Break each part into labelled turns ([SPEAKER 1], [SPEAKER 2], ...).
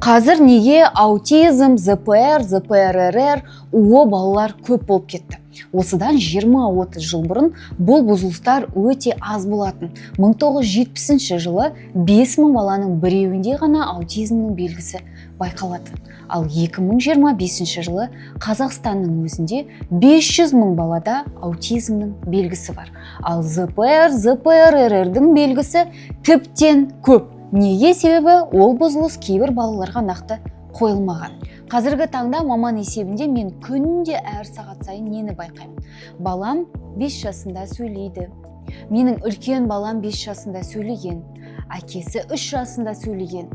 [SPEAKER 1] Қазір неге аутизм, ЗПР, ЗПРР, УО балалар көп болып кетті? Осыдан 20-30 жыл бұрын бұл бұзылыстар өте аз болатын. 1970 жылы 5000 баланың біреуінде ғана аутизмнің белгісі байқалатын. Ал 2025 жылы Қазақстанның өзінде 500 мың балада аутизмнің белгісі бар. Ал ЗПР, ЗПРР-дің белгісі тіптен көп. Неге? Себебі ол бұзылыс кейбір балаларға нақты қойылмаған. Қазіргі таңда маман есебінде мен күнде, әр сағат сайын нені байқаймын? Балам 5 жасында сөйлейді. Менің үлкен балам 5 жасында сөйлеген, әкесі 3 жасында сөйлеген.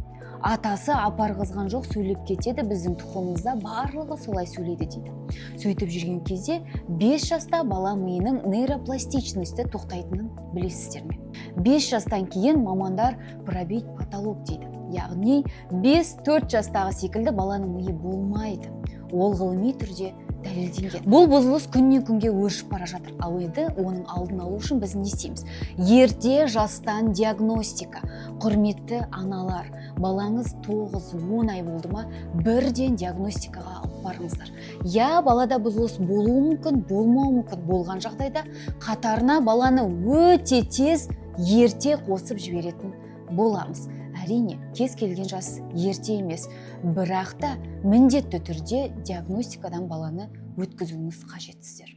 [SPEAKER 1] Атасы апарғызған жоқ, сөйлеп кетеді, біздің тұқымымызда барлығы солай сөйлейді дейді. Сөйтіп жүрген кезде 5 жаста бала миының нейропластичности тоқтайтынын білесіздер ме? 5 жастан кейін мамандар «пробить потолок» дейді. Яғни 5-4 жастағы секілді баланың миы болмайды. Ол ғылыми түрде дәлелденген. Бұл бұзылыс күннен күнге өршіп бара жатыр. Ал енді оның алдын алу үшін біз не істейміз? Ерте жастан диагностика. Құрметті аналар, балаңыз 9-10 ай болды ма, бірден диагностикаға алып барыңыздар. Я, балада бұзылыс болуы мүмкін, болмауы мүмкін. Болған жағдайда қатарына баланы өте тез, ерте қосып жіберетін боламыз. Әрине, кез келген жас ерте емес, бірақ та міндетті түрде диагностикадан баланы өткізуіңіз қажетсіздер.